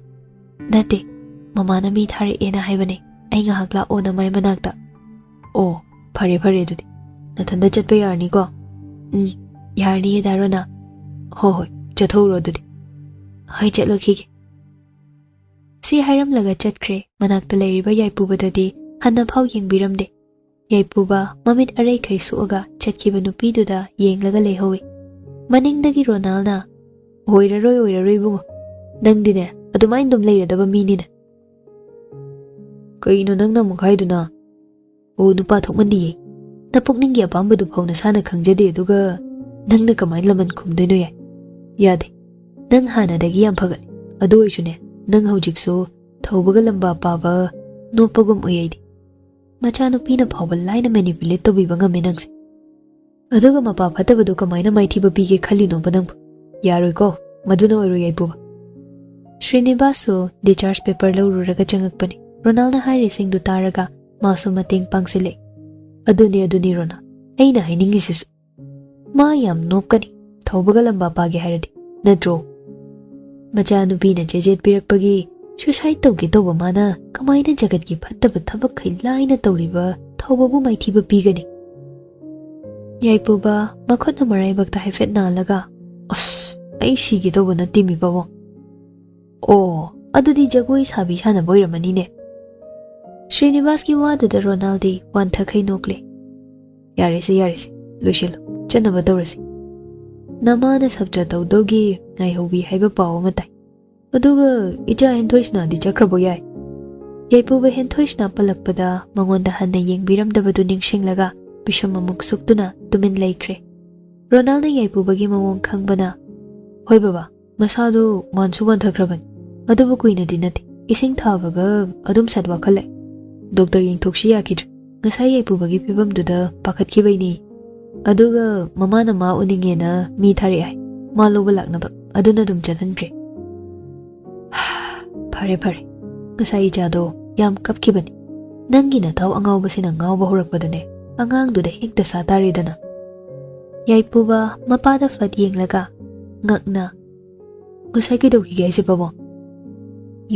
"ꯅꯠꯇꯦ, ꯃꯃꯥꯅ ꯃꯤ ꯊꯥꯔꯛꯑꯦꯅ ꯍꯥꯏꯕꯅꯦ, ꯑꯩ ꯉꯥꯏꯍꯥꯛ ꯂꯥꯛꯑꯣꯅ ꯃꯥꯏ ꯃꯅꯥꯛꯇ꯫" "ꯑꯣ, ꯐꯔꯦ, ꯐꯔꯦ ꯑꯗꯨꯗꯤ꯫ ꯅꯊꯟꯗ ꯆꯠꯄ ꯌꯥꯔꯅꯤꯀꯣ?" "ꯎꯝ, ꯌꯥꯔꯅꯤꯌꯦ ꯗꯥ ꯔꯣꯅꯥ꯫" "ꯍꯣ ꯍꯣꯏ, ꯆꯠꯊꯣꯛꯎꯔꯣ ꯑꯗꯨꯗꯤ꯫" "ꯍꯣꯏ, ꯆꯠꯂꯨꯈꯤꯒꯦ꯫" ꯁꯤ ꯍꯥꯏꯔꯝꯂꯒ ꯆꯠꯈ꯭ꯔꯦ꯫ ꯃꯅꯥꯛꯇ ꯂꯩꯔꯤꯕ ꯌꯥꯏꯄꯨꯕꯗꯗꯤ ꯍꯟꯅꯐꯥꯎ ꯌꯦꯡꯕꯤꯔꯝꯗꯦ꯫ ꯌꯥꯏꯄꯨꯕ ꯃꯃꯤꯠ ꯑꯔꯩꯈꯩ ꯁꯣꯛꯑꯒ ꯆꯠꯈꯤꯕ ꯅꯨꯄꯤꯗꯨꯗ ꯌꯦꯡꯂꯒ ꯂꯩꯍꯧꯏ꯫ ꯃꯅꯤꯡꯗꯒꯤ ꯔꯣꯅꯥꯜꯅ, "ꯑꯣꯏꯔꯔꯣꯏ, ꯑꯣꯏꯔꯔꯣꯏ ꯏꯕꯨꯡꯉꯣ꯫ ꯅꯪꯗꯤꯅꯦ ꯑꯗꯨꯃꯥꯏꯅ ꯑꯗꯨꯝ ꯂꯩꯔꯗꯕ ꯃꯤꯅꯤꯅꯦ꯫" "ꯀꯩꯅꯣ ꯅꯪꯅ ꯑꯃꯨꯛ ꯍꯥꯏꯗꯨꯅ?" "ꯑꯣ, ꯅꯨꯄꯥ ꯊꯣꯛꯃꯟꯗꯤꯌꯦ꯫ ꯅꯄꯨꯛꯅꯤꯡꯒꯤ ꯑꯄꯥꯝꯕꯗꯨ ꯐꯥꯎ ꯅꯁꯥꯅ ꯈꯪꯖꯗꯦ, ꯑꯗꯨꯒ ꯅꯪꯅ ꯀꯃꯥꯏꯅ ꯂꯃꯟ ꯈꯨꯝꯗꯣꯏꯅꯣ ꯌꯥꯏ? ꯌꯥꯗꯦ꯫ ꯅꯪ ꯍꯥꯟꯅꯗꯒꯤ ꯌꯥꯝ ꯐꯒꯠꯂꯦ꯫ ꯑꯗꯨ ꯑꯣꯏꯁꯨꯅꯦ, ꯅꯪ ꯍꯧꯖꯤꯛꯁꯨ ꯊꯧꯕꯒ ꯂꯝꯕꯥ ꯄꯥꯕ ꯅꯣꯞꯄꯒꯨꯝ ꯎꯏ ꯑꯩꯗꯤ꯫ ꯃꯆꯥꯅꯨꯄꯤꯅ ꯐꯥꯎꯕ ꯂꯥꯏꯅ manipulate ꯇꯧꯕꯤꯕ ꯉꯝꯃꯦ ꯅꯪꯁꯦ꯫ ꯑꯗꯨꯒ ꯃꯄꯥ ꯐꯠꯇꯕꯗꯣ ꯀꯃꯥꯏꯅ ꯃꯥꯏꯊꯤꯕ ꯄꯤꯒꯦ ꯈꯜꯂꯤꯅꯣꯕ ꯅꯪꯕꯨ? ꯌꯥꯔꯣꯏꯀꯣ, ꯃꯗꯨꯅ ꯑꯣꯏꯔꯣꯏ ꯌꯥꯏꯄꯨꯕ꯫" ꯁ꯭ꯔꯤꯅꯤꯕꯥꯁꯁꯨ discharge paper ꯂꯧꯔꯨꯔꯒ ꯆꯪꯉꯛꯄꯅꯤ꯫ ꯔꯣꯅꯥꯜꯅ ꯍꯥꯏꯔꯤꯁꯤꯡꯗꯨ ꯇꯥꯔꯒ ꯃꯥꯁꯨ ꯃꯇꯦꯡ ꯄꯥꯡꯁꯤꯜꯂꯦ꯫ "ꯑꯗꯨꯅꯤ, ꯑꯗꯨꯅꯤ ꯔꯣꯅꯥꯜ, ꯑꯩꯅ ꯍꯥꯏꯅꯤꯡꯉꯤꯁꯤꯁꯨ꯫ ꯃꯥ ꯌꯥꯝ ꯅꯣꯞꯀꯅꯤ, ꯊꯧꯕꯒ ꯂꯝꯕꯥ ꯄꯥꯒꯦ ꯍꯥꯏꯔꯗꯤ, ꯅꯠꯇ꯭ꯔꯣ? ꯃꯆꯥꯅꯨꯄꯤꯅ ꯆꯦꯖꯦꯠ ꯄꯤꯔꯛꯄꯒꯤ suicide ꯇꯧꯒꯦ ꯇꯧꯕ ꯃꯥꯅ ꯀꯃꯥꯏꯅ ꯖꯒꯠꯀꯤ ꯐꯠꯇꯕ ꯊꯕꯛꯈꯩ ꯂꯥꯏꯅ ꯇꯧꯔꯤꯕ ꯊꯧꯕꯕꯨ ꯃꯥꯏꯊꯤꯕ ꯄꯤꯒꯅꯤ?" ꯌꯥꯏꯄꯨꯕ ꯃꯈꯨꯠꯅ ꯃꯔꯥꯏꯕꯛꯇ ꯍꯥꯏꯐꯦꯠ ꯅꯥꯜꯂꯒ, "ꯑꯁ, ꯑꯩ ꯁꯤꯒꯦ ꯇꯧꯕ ꯅꯠꯇꯦꯃꯤ ꯄꯥꯕꯨꯡ꯫ ꯑꯣ, ꯑꯗꯨꯗꯤ ꯖꯒꯣꯏ ꯁꯥꯕꯤ ꯁꯥꯟꯅꯕ ꯑꯣꯏꯔꯝꯃꯅꯤꯅꯦ꯫" ꯁ꯭ꯔꯤꯅꯤꯕꯥꯁꯀꯤ ꯋꯥꯗꯨꯗ ꯔꯣꯅꯥꯜꯗꯤ ꯋꯥꯟꯊꯈꯩ ꯅꯣꯛꯂꯦ꯫ "ꯌꯥꯔꯦꯁꯦ, ꯌꯥꯔꯦꯁꯦ, ꯂꯣꯏꯁꯤꯜꯂꯣ, ꯆꯠꯅꯕ ꯇꯧꯔꯁꯤ꯫" ꯅꯃꯥꯅ ꯁꯞꯇ꯭ꯔ ꯇꯧꯗꯧꯒꯤ ꯉꯥꯏꯍꯧꯕꯤ ꯍꯥꯏꯕ ꯄꯥꯎ ꯑꯃ ꯇꯥꯏ꯫ ꯑꯗꯨꯒ ꯏꯆꯥ ꯍꯦꯟꯊꯣꯏꯁꯅꯥꯗꯤ ꯆꯠꯈ꯭ꯔꯕꯣ ꯌꯥꯏ?" ꯌꯥꯏꯄꯨꯕ ꯍꯦꯟꯊꯣꯏꯁꯅꯥ ꯄꯜꯂꯛꯄꯗ ꯃꯉꯣꯟꯗ ꯍꯟꯅ ꯌꯦꯡꯕꯤꯔꯝꯗꯕꯗꯨ ꯅꯤꯡꯁꯤꯡꯂꯒ ꯄꯤꯁꯨꯝ ꯑꯃꯨꯛ ꯁꯨꯛꯇꯨꯅ ꯇꯨꯃꯤꯟ ꯂꯩꯈ꯭ꯔꯦ꯫ ꯔꯣꯅꯥꯜꯅ ꯌꯥꯏꯄꯨꯕꯒꯤ ꯃꯑꯣꯡ ꯈꯪꯕꯅ, "ꯍꯣꯏ ꯕꯕꯥ, ꯃꯁꯥꯗꯣ ꯋꯥꯟꯁꯨ ꯋꯥꯟꯊꯈ꯭ꯔꯕꯅꯤ, ꯑꯗꯨꯕꯨ ꯀꯨꯏꯅꯗꯤ ꯅꯠꯇꯦ꯫ ꯏꯁꯤꯡ ꯊꯥꯕꯒ ꯑꯗꯨꯝ ꯁꯠ ꯋꯥꯈꯠꯂꯦ꯫ ꯗꯣꯛꯇꯔ ꯌꯦꯡꯊꯣꯛꯁꯤ ꯌꯥꯈꯤꯗ꯭ꯔꯦ꯫ ꯉꯁꯥꯏ ꯌꯥꯏꯄꯨꯕꯒꯤ ꯐꯤꯕꯝꯗꯨꯗ ꯄꯥꯈꯠꯈꯤꯕꯩꯅꯦ꯫ ꯑꯗꯨꯒ ꯃꯃꯥꯅ ꯃꯥ ꯎꯅꯤꯡꯉꯦꯅ ꯃꯤ ꯊꯥꯔꯛꯑꯦ ꯍꯥꯏ, ꯃꯥ ꯂꯧꯕ ꯂꯥꯛꯅꯕ꯫ ꯑꯗꯨꯅ ꯑꯗꯨꯝ ꯆꯠꯍꯟꯈ꯭ꯔꯦ꯫" "ꯐꯔꯦ, ꯐꯔꯦ꯫ ꯉꯁꯥꯏ ꯏꯆꯥꯗꯣ ꯌꯥꯝ ꯀꯞꯈꯤꯕꯅꯤ꯫ ꯅꯪꯒꯤ ꯅꯊꯥꯎ ꯑꯉꯥꯎꯕꯁꯤꯅ ꯉꯥꯎꯕ ꯍꯧꯔꯛꯄꯗꯅꯦ, ꯑꯉꯥꯡꯗꯨꯗ ꯍꯦꯛꯇ ꯁꯥ ꯇꯥꯔꯦꯗꯅ꯫" ꯌꯥꯏꯄꯨꯕ ꯃꯄꯥꯗ ꯐꯠ ꯌꯦꯡꯂꯒ ꯉꯛꯅ, "ꯉꯁꯥꯏ ꯀꯩꯗꯧꯈꯤꯒꯦ ꯍꯥꯏꯁꯦ ꯄꯥꯕꯨꯡ?"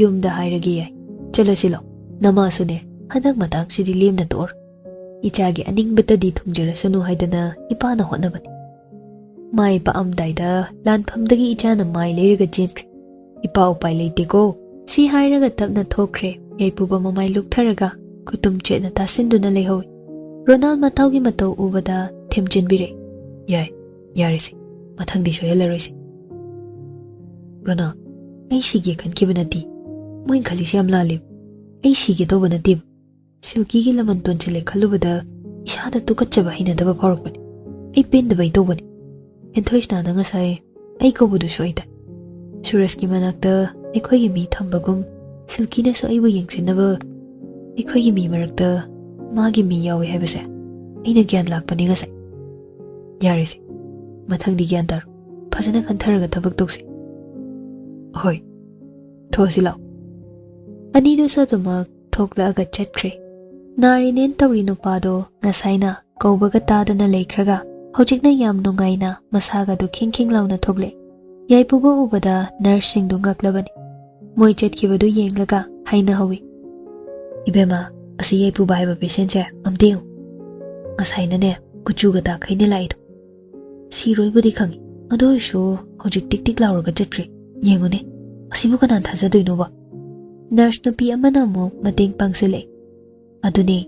"ꯌꯨꯝꯗ ꯍꯥꯏꯔꯒꯦ ꯌꯥꯏ꯫ ꯆꯠꯂꯁꯤ ꯂꯥꯎ꯫ ꯅꯃꯥꯁꯨꯅꯦ, ꯍꯟꯗꯛ ꯃꯇꯥꯡꯁꯤꯗꯤ ꯂꯦꯝꯅ ꯇꯣꯛꯑꯣꯔꯣꯏ꯫ ꯏꯆꯥꯒꯤ ꯑꯅꯤꯡꯕꯇꯗꯤ ꯊꯨꯡꯖꯔꯁꯅꯨ ꯍꯥꯏꯗꯅ ꯏꯄꯥꯅ ꯍꯣꯠꯅꯕꯅꯤ꯫ ꯃꯥꯏ ꯄꯥꯛꯑꯝꯗꯥꯏꯗ ꯂꯥꯟꯐꯝꯗꯒꯤ ꯏꯆꯥꯅ ꯃꯥꯏ ꯂꯩꯔꯒ ꯆꯦꯟꯈ꯭ꯔꯦ꯫ ꯏꯄꯥ ꯎꯄꯥꯏ ꯂꯩꯇꯦꯀꯣ꯫" ꯁꯤ ꯍꯥꯏꯔꯒ ꯇꯞꯅ ꯊꯣꯛꯈ꯭ꯔꯦ꯫ ꯌꯥꯏꯄꯨꯕ ꯃꯃꯥꯏ ꯂꯨꯛꯊꯔꯒ ꯈꯨꯇꯨꯝ ꯆꯦꯠꯅ ꯇꯥꯁꯤꯟꯗꯨꯅ ꯂꯩꯍꯧꯏ꯫ ꯔꯣꯅꯥꯜ ꯃꯇꯥꯎꯒꯤ ꯃꯇꯧ ꯎꯕꯗ ꯊꯦꯝꯖꯤꯟꯕꯤꯔꯦ꯫ "ꯌꯥꯏ, ꯌꯥꯔꯦꯁꯦ꯫ ꯃꯊꯪꯗꯤ ꯁꯣꯏꯍꯜꯂꯔꯣꯏꯁꯦ꯫" "ꯔꯣꯅꯥꯜ, ꯑꯩ ꯁꯤꯒꯦ ꯈꯟꯈꯤꯕ ꯅꯠꯇꯦ꯫ ꯃꯣꯏꯅ ꯈꯜꯂꯤꯁꯦ ꯌꯥꯝ ꯂꯥꯜꯂꯦ꯫ ꯑꯩ ꯁꯤꯒꯦ ꯇꯧꯕ ꯅꯠꯇꯦꯕ꯫ ꯁꯤꯜꯀꯤꯒꯤ ꯂꯃꯟ ꯇꯣꯟꯁꯤꯜꯂꯦ ꯈꯜꯂꯨꯕꯗ ꯏꯁꯥꯗ ꯇꯨꯀꯠꯆꯕ ꯍꯩꯅꯗꯕ ꯐꯥꯎꯔꯛꯄꯅꯤ꯫ ꯑꯩ ꯄꯦꯟꯗꯕꯩ ꯇꯧꯕꯅꯤ꯫ ꯍꯦꯟꯊꯣꯏꯁꯅꯥꯅ ꯉꯁꯥꯏ ꯑꯩ ꯀꯧꯕꯗꯨꯁꯨ ꯑꯩ ꯇꯥꯏ꯫ ꯁꯨꯔꯖꯀꯤ ꯃꯅꯥꯛꯇ ꯑꯩꯈꯣꯏꯒꯤ ꯃꯤ ꯊꯝꯕꯒꯨꯝ ꯁꯤꯜꯀꯤꯅꯁꯨ ꯑꯩꯕꯨ ꯌꯦꯡꯁꯤꯟꯅꯕ ꯑꯩꯈꯣꯏꯒꯤ ꯃꯤ ꯃꯔꯛꯇ ꯃꯥꯒꯤ ꯃꯤ ꯌꯥꯎꯏ ꯍꯥꯏꯕꯁꯦ ꯑꯩꯅ ꯒ꯭ꯌꯥꯟ ꯂꯥꯛꯄꯅꯤ ꯉꯁꯥꯏ꯫ ꯌꯥꯔꯦꯁꯦ, ꯃꯊꯪꯗꯤ ꯒ꯭ꯌꯥꯟ ꯇꯥꯔꯣ꯫ ꯐꯖꯅ ꯈꯟꯊꯔꯒ ꯊꯕꯛ ꯇꯧꯁꯤ꯫" "ꯍꯣꯏ, ꯊꯣꯛꯑꯁꯤ ꯂꯥꯛꯑꯣ꯫" ꯑꯅꯤꯗꯨꯁꯨ ꯑꯗꯨꯃꯛ ꯊꯣꯛꯂꯛꯑꯒ ꯆꯠꯈ꯭ꯔꯦ꯫ ꯅꯥꯔꯤꯅꯦꯅ ꯇꯧꯔꯤ ꯅꯨꯄꯥꯗꯣ ꯉꯁꯥꯏꯅ ꯀꯧꯕꯒ ꯇꯥꯗꯅ ꯂꯩꯈ꯭ꯔꯒ ꯍꯧꯖꯤꯛꯅ ꯌꯥꯝ ꯅꯨꯡꯉꯥꯏꯅ ꯃꯁꯥꯒꯗꯨ ꯈꯤꯡ ꯈꯤꯡ ꯂꯥꯎꯅ ꯊꯣꯛꯂꯛꯑꯦ꯫ ꯌꯥꯏꯄꯨꯕ ꯎꯕꯗ ꯅꯔꯁꯁꯤꯡꯗꯨ ꯉꯛꯂꯕꯅꯤ꯫ ꯃꯣꯏ ꯆꯠꯈꯤꯕꯗꯨ ꯌꯦꯡꯂꯒ ꯍꯥꯏꯅꯍꯧꯏ, "ꯏꯕꯦꯝꯃ, ꯑꯁꯤ ꯌꯥꯏꯄꯨꯕ ꯍꯥꯏꯕ ꯄꯦꯁꯦꯟꯁꯦ ꯑꯝꯇ ꯌꯦꯡꯉꯨ꯫ ꯉꯁꯥꯏꯅꯅꯦ ꯀꯨꯆꯨꯒ ꯇꯥꯈꯩꯅꯦ ꯂꯥꯛꯏꯗꯣ꯫ ꯁꯤꯔꯣꯏꯕꯨꯗꯤ ꯈꯪꯉꯤ, ꯑꯗꯨ ꯑꯣꯏꯔꯁꯨ ꯍꯧꯖꯤꯛ ꯇꯤꯛ ꯇꯤꯛ ꯂꯥꯎꯔꯒ ꯆꯠꯈ꯭ꯔꯦ꯫ ꯌꯦꯡꯉꯨꯅꯦ, ꯑꯁꯤꯕꯨ ꯀꯅꯥꯅ ꯊꯥꯖꯗꯣꯏꯅꯣꯕ?" ꯅꯔꯁ ꯅꯨꯄꯤ ꯑꯃꯅ ꯑꯃꯨꯛ ꯃꯇꯦꯡ ꯄꯥꯡꯁꯤꯜꯂꯛꯑꯦ꯫ "ꯑꯗꯨꯅꯦ,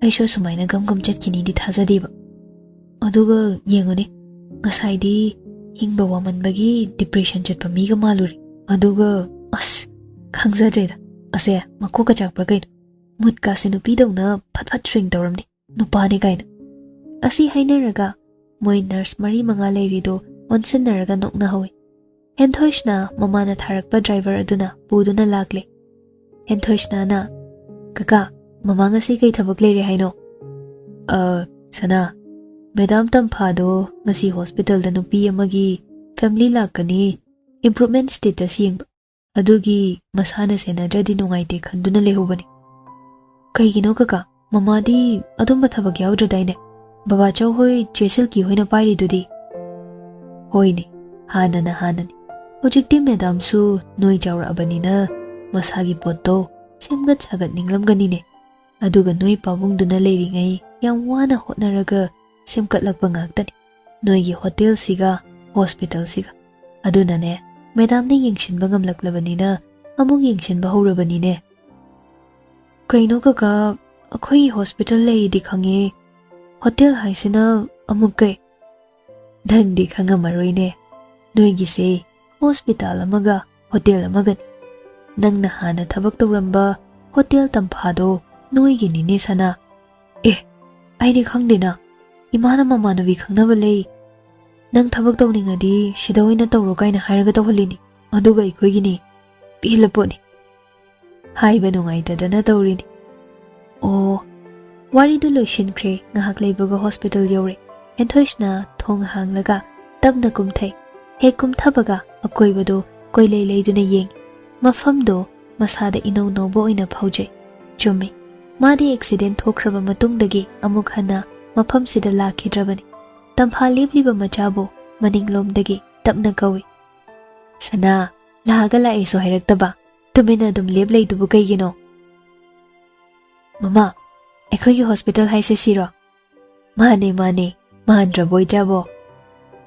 ꯑꯩꯁꯨ ꯑꯁꯨꯃꯥꯏꯅ ꯒꯝ ꯒꯝ ꯆꯠꯈꯤꯅꯤꯗꯤ ꯊꯥꯖꯗꯦꯕ꯫ ꯑꯗꯨꯒ ꯌꯦꯡꯉꯨꯅꯦ, ꯉꯁꯥꯏꯗꯤ ꯍꯤꯡꯕ ꯋꯥꯃꯟꯕꯒꯤ ꯗꯤꯄ꯭ꯔꯦꯁꯟ ꯆꯠꯄ ꯃꯤꯒ ꯃꯥꯜꯂꯨꯔꯦ꯫ ꯑꯗꯨꯒ ꯑꯁ, ꯈꯪꯖꯗ꯭ꯔꯦꯗ, ꯑꯁꯦ ꯃꯀꯣꯛꯀ ꯆꯥꯛꯄ꯭ꯔꯥ ꯀꯩꯅꯣ? ꯃꯨꯠꯀꯥꯁꯦ ꯅꯨꯄꯤꯗꯧꯅ ꯐꯠ ꯐꯠ ꯁ꯭ꯋꯤꯡ ꯇꯧꯔꯝꯅꯤ꯫ ꯅꯨꯄꯥꯅꯤ ꯀꯥꯏꯅ꯫ ꯑꯁꯤ ꯍꯥꯏꯅꯔꯒ ꯃꯣꯏ ꯅꯔꯁ ꯃꯔꯤ ꯃꯉꯥ ꯂꯩꯔꯤꯗꯣ ꯑꯣꯟꯁꯤꯟꯅꯔꯒ ꯅꯣꯛꯅꯍꯧꯋꯤ꯫ ꯍꯦꯟꯊꯣꯏꯁꯅ ꯃꯃꯥꯅ ꯊꯥꯔꯛꯄ ꯗ꯭ꯔꯥꯏꯚꯔ ꯑꯗꯨꯅ ꯄꯨꯗꯨꯅ ꯂꯥꯛꯂꯦ꯫ ꯍꯦꯟꯊꯣꯏꯁꯅꯥꯅ, "ꯀꯀꯥ, ꯃꯃꯥ ꯉꯁꯤ ꯀꯩ ꯊꯕꯛ ꯂꯩꯔꯦ ꯍꯥꯏꯅꯣ?" "ꯑ, ꯁꯅꯥ, ꯃꯦꯗꯥꯝ ꯇꯝꯐꯥꯗꯣ ꯉꯁꯤ ꯍꯣꯁꯄꯤꯇꯥꯜꯗ ꯅꯨꯄꯤ ꯑꯃꯒꯤ ꯐꯦꯃꯤꯂꯤ ꯂꯥꯛꯀꯅꯤ, ꯏꯝꯄ꯭ꯔꯨꯚꯃꯦꯟ ꯁ꯭ꯇꯦꯇꯁ ꯌꯦꯡꯕ꯫ ꯑꯗꯨꯒꯤ ꯃꯁꯥꯅ ꯁꯦꯟꯅꯗ꯭ꯔꯗꯤ ꯅꯨꯡꯉꯥꯏꯇꯦ ꯈꯟꯗꯨꯅ ꯂꯩꯍꯧꯕꯅꯤ꯫" "ꯀꯩꯒꯤꯅꯣ ꯀꯀꯥ? ꯃꯃꯥꯗꯤ ꯑꯗꯨꯝꯕ ꯊꯕꯛ ꯌꯥꯎꯗ꯭ꯔꯗꯥꯏꯅꯦ? ꯕꯕꯥꯆꯧ ꯍꯣꯏ, ꯆꯦ ꯁꯤꯜꯀꯤ ꯍꯣꯏꯅ ꯄꯥꯏꯔꯤꯗꯨꯗꯤ?" "ꯍꯣꯏꯅꯦ, ꯍꯥꯟꯅꯅ ꯍꯥꯟꯅꯅꯤ꯫ ꯍꯧꯖꯤꯛꯇꯤ ꯃꯦꯗꯥꯝꯁꯨ ꯅꯣꯏ ꯆꯥꯎꯔꯛꯑꯕꯅꯤꯅ ꯃꯁꯥꯒꯤ ꯄꯣꯠꯇꯣ ꯁꯦꯝꯒꯠ ꯁꯥꯒꯠꯅꯤꯡꯂꯝꯒꯅꯤꯅꯦ꯫ ꯑꯗꯨꯒ ꯅꯣꯏ ꯄꯥꯕꯨꯡꯗꯨꯅ ꯂꯩꯔꯤꯉꯩ ꯌꯥꯝ ꯋꯥꯅ ꯍꯣꯠꯅꯔꯒ ꯁꯦꯝꯒꯠꯂꯛꯄ ꯉꯥꯛꯇꯅꯤ꯫ ꯅꯣꯏꯒꯤ ꯍꯣꯇꯦꯜꯁꯤꯒ ꯍꯣꯁꯄꯤꯇꯥꯜꯁꯤꯒ꯫ ꯑꯗꯨꯅꯅꯦ, ꯃꯦꯗꯥꯝꯅ ꯌꯦꯡꯁꯤꯟꯕ ꯉꯝꯂꯛꯂꯕꯅꯤꯅ ꯑꯃꯨꯛ ꯌꯦꯡꯁꯤꯟꯕ ꯍꯧꯔꯕꯅꯤꯅꯦ꯫" "ꯀꯩꯅꯣ ꯀꯀꯥ, ꯑꯩꯈꯣꯏꯒꯤ ꯍꯣꯁꯄꯤꯇꯥꯜ ꯂꯩꯗꯤ ꯈꯪꯉꯦ, ꯍꯣꯇꯦꯜ ꯍꯥꯏꯁꯤꯅ ꯑꯃꯨꯛ ꯀꯩ?" "ꯅꯪꯗꯤ ꯈꯪꯉꯝꯃꯔꯣꯏꯅꯦ꯫ ꯅꯣꯏꯒꯤꯁꯦ ꯍꯣꯁꯄꯤꯇꯥꯜ ꯑꯃꯒ ꯍꯣꯇꯦꯜ ꯑꯃꯒꯅꯤ꯫ ꯅꯪꯅ ꯍꯥꯟꯅ ꯊꯕꯛ ꯇꯧꯔꯝꯕ ꯍꯣꯇꯦꯜ ꯇꯝꯐꯥꯗꯣ ꯅꯣꯏꯒꯤꯅꯤꯅꯦ ꯁꯅꯥ꯫" "ꯑꯦ, ꯑꯩꯗꯤ ꯈꯪꯗꯦꯅ꯫ ꯏꯃꯥꯅ ꯃꯃꯥꯟꯅꯕꯤ ꯈꯪꯅꯕ ꯂꯩ, ꯅꯪ ꯊꯕꯛ ꯇꯧꯅꯤꯡꯉꯗꯤ ꯁꯤꯗ ꯑꯣꯏꯅ ꯇꯧꯔꯣ ꯀꯥꯏꯅ ꯍꯥꯏꯔꯒ ꯇꯧꯍꯜꯂꯤꯅꯤ꯫ ꯑꯗꯨꯒ ꯑꯩꯈꯣꯏꯒꯤꯅꯤ, ꯄꯦꯜꯂ ꯄꯣꯠꯅꯤ꯫" ꯍꯥꯏꯕ ꯅꯨꯡꯉꯥꯏꯇꯗꯅ ꯇꯧꯔꯤꯅꯤ꯫ ꯑꯣ, ꯋꯥꯔꯤꯗꯨ ꯂꯣꯏꯁꯤꯟꯈ꯭ꯔꯦ꯫ ꯉꯥꯏꯍꯥꯛ ꯂꯩꯕꯒ ꯍꯣꯁꯄꯤꯇꯥꯜ ꯌꯧꯔꯦ꯫ ꯍꯦꯟꯊꯣꯏꯁꯅ ꯊꯣꯡ ꯍꯥꯡꯂꯒ ꯇꯞꯅ ꯀꯨꯝꯊꯩ꯫ ꯍꯦꯛ ꯀꯨꯝꯊꯕꯒ ꯑꯀꯣꯏꯕꯗꯨ ꯀꯣꯏꯂꯩ ꯂꯩꯗꯨꯅ ꯌꯦꯡꯉꯤ꯫ ꯃꯐꯝꯗꯣ ꯃꯁꯥꯗ ꯏꯅꯧ ꯅꯧꯕ ꯑꯣꯏꯅ ꯐꯥꯎꯖꯩ꯫ ꯆꯨꯝꯃꯤ, ꯃꯥꯗꯤ ꯑꯦꯛꯁꯤꯗꯦꯟ ꯊꯣꯛꯈ꯭ꯔꯕ ꯃꯇꯨꯡꯗꯒꯤ ꯑꯃꯨꯛ ꯍꯟꯅ ꯃꯐꯝꯁꯤꯗ ꯂꯥꯛꯈꯤꯗ꯭ꯔꯕꯅꯤ꯫ ꯇꯝꯐꯥ ꯂꯦꯞꯂꯤꯕ ꯃꯆꯥꯕꯨ ꯃꯅꯤꯡꯂꯣꯝꯗꯒꯤ ꯇꯞꯅ ꯀꯧꯏ꯫ "ꯁꯅꯥ, ꯂꯥꯛꯑꯒ ꯂꯥꯛꯑꯦꯁꯨ ꯍꯥꯏꯔꯛꯇꯕ, ꯇꯨꯃꯤꯟꯅ ꯑꯗꯨꯝ ꯂꯦꯞ ꯂꯩꯗꯨꯕꯨ ꯀꯩꯒꯤꯅꯣ?" "ꯃꯃꯥ, ꯑꯩꯈꯣꯏꯒꯤ ꯍꯣꯁꯄꯤꯇꯥꯜ ꯍꯥꯏꯁꯦ ꯁꯤꯔꯣ?" "ꯃꯥꯅꯦ, ꯃꯥꯅꯦ꯫ ꯃꯥꯟꯗ꯭ꯔꯕꯣ, ꯏꯆꯥꯕꯣ?"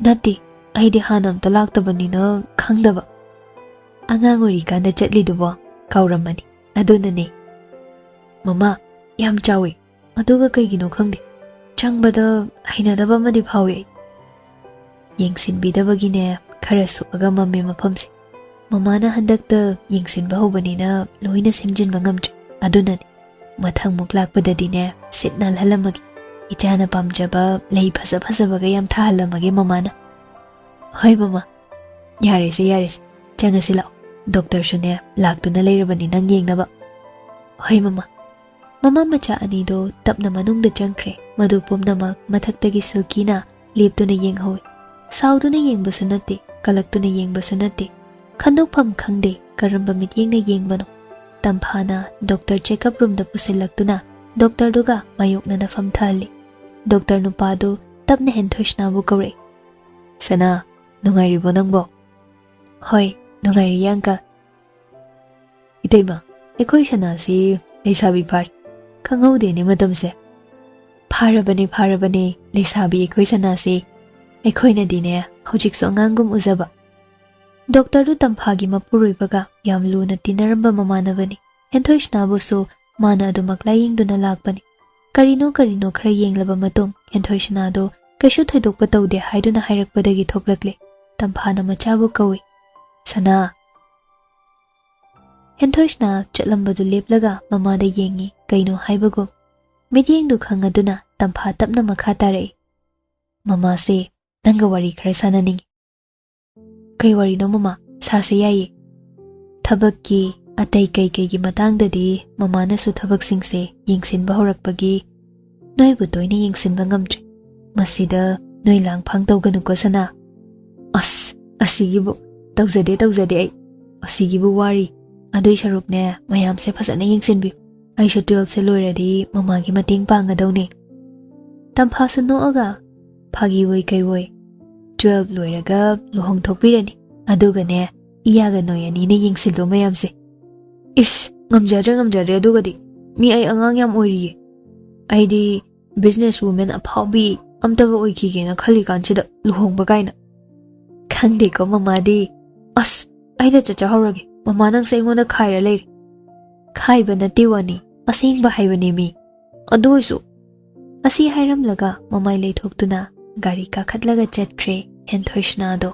"ꯅꯠꯇꯦ, ꯑꯩꯗꯤ ꯍꯥꯟꯅ ꯑꯝꯇ ꯂꯥꯛꯇꯕꯅꯤꯅ ꯈꯪꯗꯕ꯫" "ꯑꯉꯥꯡ ꯑꯣꯏꯔꯤꯀꯥꯟꯗ ꯆꯠꯂꯤꯗꯨꯕꯣ ꯀꯥꯎꯔꯝꯃꯅꯤ, ꯑꯗꯨꯅꯅꯦ꯫" "ꯃꯃꯥ, ꯌꯥꯝ ꯆꯥꯎꯋꯤ, ꯑꯗꯨꯒ ꯀꯩꯒꯤꯅꯣ ꯈꯪꯗꯦ, ꯆꯪꯕꯗ ꯍꯩꯅꯗꯕ ꯑꯃꯗꯤ ꯐꯥꯎꯏ ꯑꯩ꯫" ꯌꯦꯡꯁꯤꯟꯕꯤꯗꯕꯒꯤꯅꯦ, ꯈꯔ ꯁꯣꯛꯑꯒ ꯃꯝꯃꯦ ꯃꯐꯝꯁꯦ꯫ ꯃꯃꯥꯅ ꯍꯟꯗꯛꯇ ꯌꯦꯡꯁꯤꯟꯕ ꯍꯧꯕꯅꯤꯅ ꯂꯣꯏꯅ ꯁꯦꯝꯖꯤꯟꯕ ꯉꯝꯗ꯭ꯔꯦ꯫ ꯑꯗꯨꯅꯅꯦ, ꯃꯊꯪꯃꯨꯛ ꯂꯥꯛꯄꯗꯗꯤꯅꯦ, ꯁꯤꯠ ꯅꯥꯜꯍꯜꯂꯝꯃꯒꯦ꯫ ꯏꯆꯥꯅ ꯄꯥꯝꯖꯕ ꯂꯩ ꯐꯖ ꯐꯖꯕꯒ ꯌꯥꯝ ꯊꯥꯍꯜꯂꯝꯃꯒꯦ ꯃꯃꯥꯅ꯫ "ꯍꯣꯏ ꯃꯃꯥ, ꯌꯥꯔꯦꯁꯦ, ꯌꯥꯔꯦꯁꯦ, ꯆꯪꯉꯁꯤ ꯂꯥꯛꯑꯣ꯫ ꯗꯣꯛꯇꯔꯁꯨꯅꯦ ꯂꯥꯛꯇꯨꯅ ꯂꯩꯔꯕꯅꯤ ꯅꯪ ꯌꯦꯡꯅꯕ"꯫ "ꯍꯣꯏ ꯃꯃꯥ"꯫ ꯃꯃꯥ ꯃꯆꯥ ꯑꯅꯤꯗꯣ ꯇꯞꯅ ꯃꯅꯨꯡꯗ ꯆꯪꯈ꯭ꯔꯦ꯫ ꯃꯗꯨ ꯄꯨꯝꯅꯃꯛ ꯃꯊꯛꯇꯒꯤ ꯁꯤꯜꯀꯤꯅ ꯂꯦꯞꯇꯨꯅ ꯌꯦꯡꯍꯧꯏ꯫ ꯁꯥꯎꯗꯨꯅ ꯌꯦꯡꯕꯁꯨ ꯅꯠꯇꯦ, ꯀꯂꯛꯇꯨꯅ ꯌꯦꯡꯕꯁꯨ ꯅꯠꯇꯦ꯫ ꯈꯟꯗꯣꯛꯐꯝ ꯈꯪꯗꯦ ꯀꯔꯝꯕ ꯃꯤꯠꯌꯦꯡꯅ ꯌꯦꯡꯕꯅꯣ꯫ ꯇꯝꯐꯥꯅ ꯗꯣꯛꯇꯔ ꯆꯦꯛꯑꯞ ꯔꯨꯝꯗ ꯄꯨꯁꯤꯜꯂꯛꯇꯨꯅ ꯗꯣꯛꯇꯔꯗꯨꯒ ꯃꯥꯌꯣꯛꯅꯅ ꯐꯝꯊꯍꯜꯂꯤ꯫ ꯗꯣꯛꯇꯔ ꯅꯨꯄꯥꯗꯨ ꯇꯞꯅ ꯍꯦꯟꯊꯣꯏꯁꯅꯥꯕꯨ ꯀꯧꯔꯛꯏ꯫ "ꯁꯅꯥ, ꯅꯨꯡꯉꯥꯏꯔꯤꯕꯣ ꯅꯪꯕꯣ?" "ꯍꯣꯏ, ꯅꯨꯡꯉꯥꯏꯔꯤꯌꯦ, ꯑꯪꯀꯜ"꯫ "ꯏꯇꯩꯃ, ꯑꯩꯈꯣꯏ ꯁꯅꯥꯁꯤ ꯂꯩꯁꯥꯕꯤ ꯐꯥꯔꯦ꯫ ꯈꯪꯍꯧꯗꯦꯅꯦ ꯃꯇꯝꯁꯦ"꯫ "ꯐꯥꯔꯕꯅꯦ, ꯐꯥꯔꯕꯅꯦ, ꯂꯩꯁꯥꯕꯤ ꯑꯩꯈꯣꯏ ꯁꯅꯥꯁꯤ꯫ ꯑꯩꯈꯣꯏꯅꯗꯤꯅꯦ ꯍꯧꯖꯤꯛꯁꯨ ꯑꯉꯥꯡꯒꯨꯝ ꯎꯖꯕ"꯫ ꯗꯣꯛꯇꯔꯗꯨ ꯇꯝꯐꯥꯒꯤ ꯃꯄꯨꯔꯣꯏꯕꯒ ꯌꯥꯝ ꯂꯨꯅ ꯇꯤꯟꯅꯔꯝꯕ ꯃꯃꯥꯟꯅꯕꯅꯤ꯫ ꯍꯦꯟꯊꯣꯏꯁꯅꯥꯕꯨꯁꯨ ꯃꯥꯅ ꯑꯗꯨꯃꯛ ꯂꯥꯌꯦꯡꯗꯨꯅ ꯂꯥꯛꯄꯅꯤ꯫ ꯀꯔꯤꯅꯣ ꯀꯔꯤꯅꯣ ꯈꯔ ꯌꯦꯡꯂꯕ ꯃꯇꯨꯡ, ꯍꯦꯟꯊꯣꯏꯁꯅꯥꯗꯨ ꯀꯩꯁꯨ ꯊꯣꯏꯗꯣꯛꯄ ꯇꯧꯗꯦ ꯍꯥꯏꯗꯨꯅ ꯍꯥꯏꯔꯛꯄꯗꯒꯤ ꯊꯣꯛꯂꯛꯂꯦ꯫ ꯇꯝꯐꯥꯅ ꯃꯆꯥꯕꯨ ꯀꯧꯏ꯫ "ꯁꯅꯥ"꯫ ꯍꯦꯟꯊꯣꯏꯁꯅꯥ ꯆꯠꯂꯝꯕꯗꯨ ꯂꯦꯞꯂꯒ ꯃꯃꯥꯗ ꯌꯦꯡꯉꯤ, ꯀꯩꯅꯣ ꯍꯥꯏꯕꯒꯨꯝ꯫ ꯃꯤꯠꯌꯦꯡꯗꯨ ꯈꯪꯉꯗꯨꯅ ꯇꯝꯐꯥ ꯇꯞꯅ ꯃꯈꯥ ꯇꯥꯔꯛꯏ꯫ "ꯃꯃꯥꯁꯦ ꯅꯪꯒ ꯋꯥꯔꯤ ꯈꯔ ꯁꯥꯟꯅꯅꯤꯡꯉꯤ"꯫ "ꯀꯩ ꯋꯥꯔꯤꯅꯣ ꯃꯃꯥ? ꯁꯥꯁꯦ ꯌꯥꯏꯌꯦ"꯫ "ꯊꯕꯛꯀꯤ ꯑꯇꯩ ꯀꯩꯀꯩꯒꯤ ꯃꯇꯥꯡꯗꯗꯤ ꯃꯃꯥꯅꯁꯨ ꯊꯕꯛꯁꯤꯡꯁꯦ ꯌꯦꯡꯁꯤꯟꯕ ꯍꯧꯔꯛꯄꯒꯤ ꯅꯣꯏꯕꯨ ꯇꯣꯏꯅ ꯌꯦꯡꯁꯤꯟꯕ ꯉꯝꯗ꯭ꯔꯦ꯫ ꯃꯁꯤꯗ ꯅꯣꯏ ꯂꯥꯡꯐꯥꯡ ꯇꯧꯒꯅꯨꯀꯣ ꯁꯅꯥ"꯫ "ꯑꯁ, ꯑꯁꯤꯒꯤꯕꯨ ꯇꯧꯖꯗꯦ, ꯇꯧꯖꯗꯦ ꯑꯩ꯫ ꯑꯁꯤꯒꯤꯕꯨ ꯋꯥꯔꯤ꯫ ꯑꯗꯨꯏ ꯁꯔꯨꯛꯅꯦ, ꯃꯌꯥꯝꯁꯦ ꯐꯖꯅ ꯌꯦꯡꯁꯤꯟꯕꯤꯌꯨ꯫ ꯑꯩꯁꯨ ꯇꯨꯋꯦꯜꯐꯁꯦ ꯂꯣꯏꯔꯗꯤ ꯃꯃꯥꯒꯤ ꯃꯇꯦꯡ ꯄꯥꯡꯒꯗꯧꯅꯦ"꯫ ꯇꯝꯐꯥꯁꯨ ꯅꯣꯛꯑꯒ, "ꯐꯥꯒꯤ ꯑꯣꯏ ꯀꯩ ꯑꯣꯏ, ꯇꯨꯋꯦꯜꯐ ꯂꯣꯏꯔꯒ ꯂꯨꯍꯣꯡꯊꯣꯛꯄꯤꯔꯅꯤ꯫ ꯑꯗꯨꯒꯅꯦ, ꯏꯌꯥꯒ ꯅꯣꯏ ꯑꯅꯤꯅ ꯌꯦꯡꯁꯤꯜꯂꯨ ꯃꯌꯥꯝꯁꯦ"꯫ "ꯏꯁ, ꯉꯝꯖꯗ꯭ꯔꯦ, ꯉꯝꯖꯗ꯭ꯔꯦ꯫ ꯑꯗꯨꯒꯗꯤ ꯃꯤ ꯑꯩ ꯑꯉꯥꯡ ꯌꯥꯝ ꯑꯣꯏꯔꯤꯌꯦ꯫ ꯑꯩꯗꯤ ꯕꯤꯖꯤꯅꯦꯁ ꯋꯨꯃꯦꯟ ꯑꯐꯥꯎꯕꯤ ꯑꯝꯇꯒ ꯑꯣꯏꯈꯤꯒꯦꯅ ꯈꯜꯂꯤꯀꯥꯟꯁꯤꯗ ꯂꯨꯍꯣꯡꯕ ꯀꯥꯏꯅ"꯫ "ꯈꯪꯗꯦꯀꯣ ꯃꯃꯥꯗꯤ"꯫ "ꯑꯁ, ꯑꯩꯗ ꯆꯠꯆꯍꯧꯔꯒꯦ꯫ ꯃꯃꯥ ꯅꯪꯁꯦ ꯑꯩꯉꯣꯟꯗ ꯈꯥꯏꯔ ꯂꯩꯔꯦ"꯫ "ꯈꯥꯏꯕ ꯅꯠꯇꯦ ꯋꯥꯅꯤ, ꯑꯁꯦꯡꯕ ꯍꯥꯏꯕꯅꯦ ꯃꯤ꯫ ꯑꯗꯨ ꯑꯣꯏꯁꯨ"꯫ ꯑꯁꯤ ꯍꯥꯏꯔꯝꯂꯒ ꯃꯃꯥꯏ ꯂꯩꯊꯣꯛꯇꯨꯅ ꯒꯥꯔꯤ ꯀꯥꯈꯠꯂꯒ ꯆꯠꯈ꯭ꯔꯦ꯫ ꯍꯦꯟꯊꯣꯏꯁꯅꯥꯗꯣ